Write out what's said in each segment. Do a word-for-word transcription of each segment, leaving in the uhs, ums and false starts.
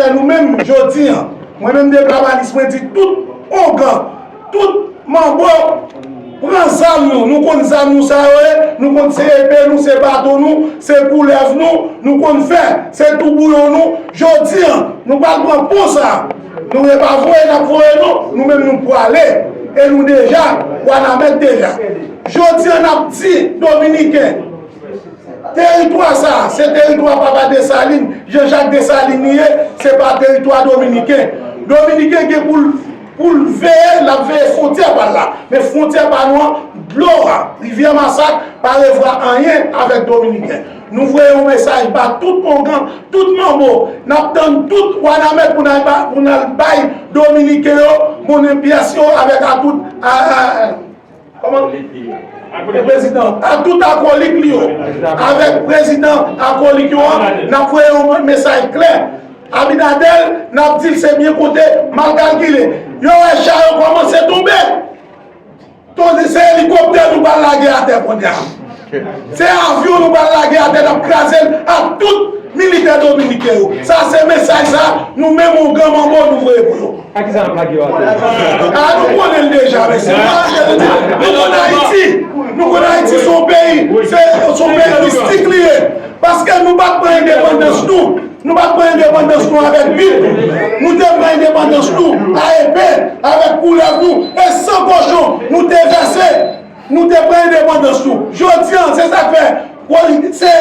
Nou menm, jodi a, mwen menm Deplabalis, mwen di tout ongan, tout manbo, pran zam nou. Nou konn zam nou sa yo ye, nou konn se epe nou, se baton nou, se koulèv nou, nou konn fè, se toubouyon nou. Jodi a, nou pral pran pon sa. Nou e pa voye n ap voye non, nou menm nou pwale. E nou deja, Wanament deja. Jodi a, n ap di Dominiken, teritwa sa a, se teritwa Papa Desalin, Jean Jacques Desalin li ye, se pa teritwa dominiken. Dominiken gen pou l, pou l veye, l ap veye fwontyè pa l la. Men fwontyè pa nou an, dlo a, Rivyè Masak, pa revwa anyen avèk dominiken. Nou voye yon mesaj ba tout ongan, tout manbo. N ap tann tout Wanament pou n al ba, pou n al bay dominiken yo monnen pyès yo avèk a tout, a, a, kòman? E prezidan, a tout akolik li yo. Avèk prezidan akolik yo an, n ap voye yon mesaj klè. Abinadèl, n ap di l se byen konte, mal kalkile. Yo wè cha yo kòmanse tonbe. Tande, se elikoptè nou pral lage atè kounye a. Se avyon nou pral lage atè, n ap kraze l ak tout militè dominiken yo. Sa se mesaj sa, nou menm ongan manbo nou voye pou yo. A kisa n ap lage yo atè? A, nou konnen l deja, mesye. Nou pa lage nou di, nou konn Ayiti. Nou konn Ayiti se yon peyi, se, se yon peyi mistik li ye. Paske nou pa t pran endepandans nou. Nou pa t pran endepandans nou avèk bib. Nou te pran endepandans nou a epe, avèk koulèv nou, e san kochon, nou te vèse. Nou te pran endepandans nou. Jodi a, se sa k fè, se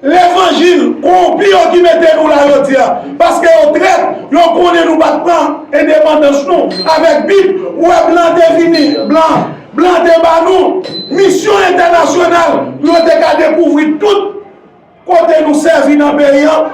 levanjil kowonpi yo ki mete nou la jodi a. Paske yo trèt, yo konnen nou pa t pran endepandans nou avèk bib. Ou wè blan te vini, blan, blan te ba nou misyon entènasyonal pou yo te ka dekouvri tout kote nou sèvi nan peyi an,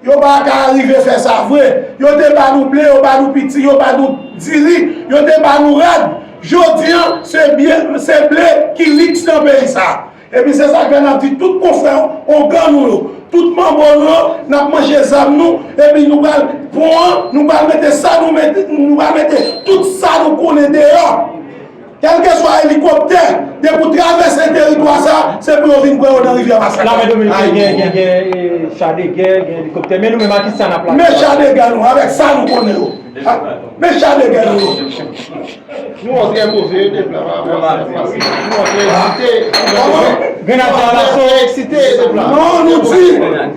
yo pa ka rive fè sa vre. Yo te ba nou ble, yo ba nou piti, yo ba nou diri, yo te ba nou rad. Jodi a, se byen, se ble ki liks nan peyi sa. Epi se sa k fè n ap di tout konfrè ongan nou yo, tout manbo nou yo, n ap manje zam nou, epi nou pral pran, nou pral mete sa nou mete, nou pral mete tout sa nou konnen deyò. Kèlkeswa elikoptè, depi w travèse teritwa sa, se pou yo vin pran yo nan Rivyè Masak. Lame dominiken gen, gen, gen, e, cha de gè, gen elikoptè, men nou menm a kisa n ap lage? Men cha de gè nou, avèk sa nou konnen yo. A, men cha de gè nou yo. Nou an trè move, Deplabalis, nou an trè ezite. Grenadye alaso. Eksite, Deplabalis. Non, nou di,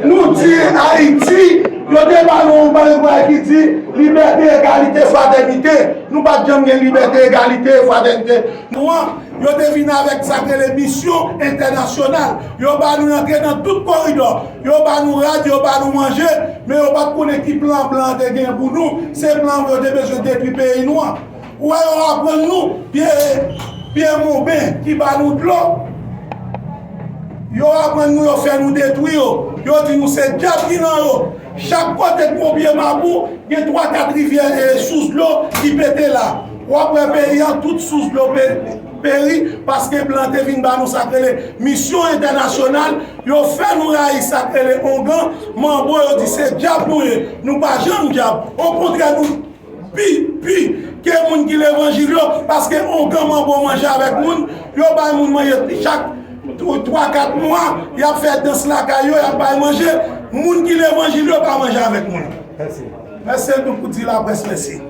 nou di Ayiti, yo te ba nou yon bagay ki di libète, egalite, fratènite. Nou pa t janm gen libète, egalite, fratènite. Nou an, yo te vin avèk sa k rele misyon entènasyonal. Yo ba nou antre nan tout koridò. Yo ba nou rad, yo ba nou manje, men yo pa t konnen ki plan blan an te gen pou nou. Se plan yo te bezwen detwi peyi nou an. Ou wè, yo aprann nou pye, pye monben ki ba nou dlo. Yo aprann nou, yo fè nou detwi yo. Yo di nou se dyab ki nan yo. Chak kote k gon pye mabou, gen twa, kat rivyè, e, sous dlo ki pete la. W ap wè peyi an, tout sous dlo pe-, peri, paske blan te vin ba nou sa k rele misyon entènasyonal. Yo fè nou rayi sa k rele ongan, manbo, yo di se dyab nou ye. Nou pa janm dyab. Okontrè, nou pi, pi ke moun ki levanjil yo, paske ongan manbo manje avèk moun, yo bay moun manje chak tw-, twa, kat mwa, y ap fè dans lakay yo, y ap bay manje. Moun ki levanjil yo pa manje avèk moun. Mèsi. Mèsi nou pou di laprès mèsi.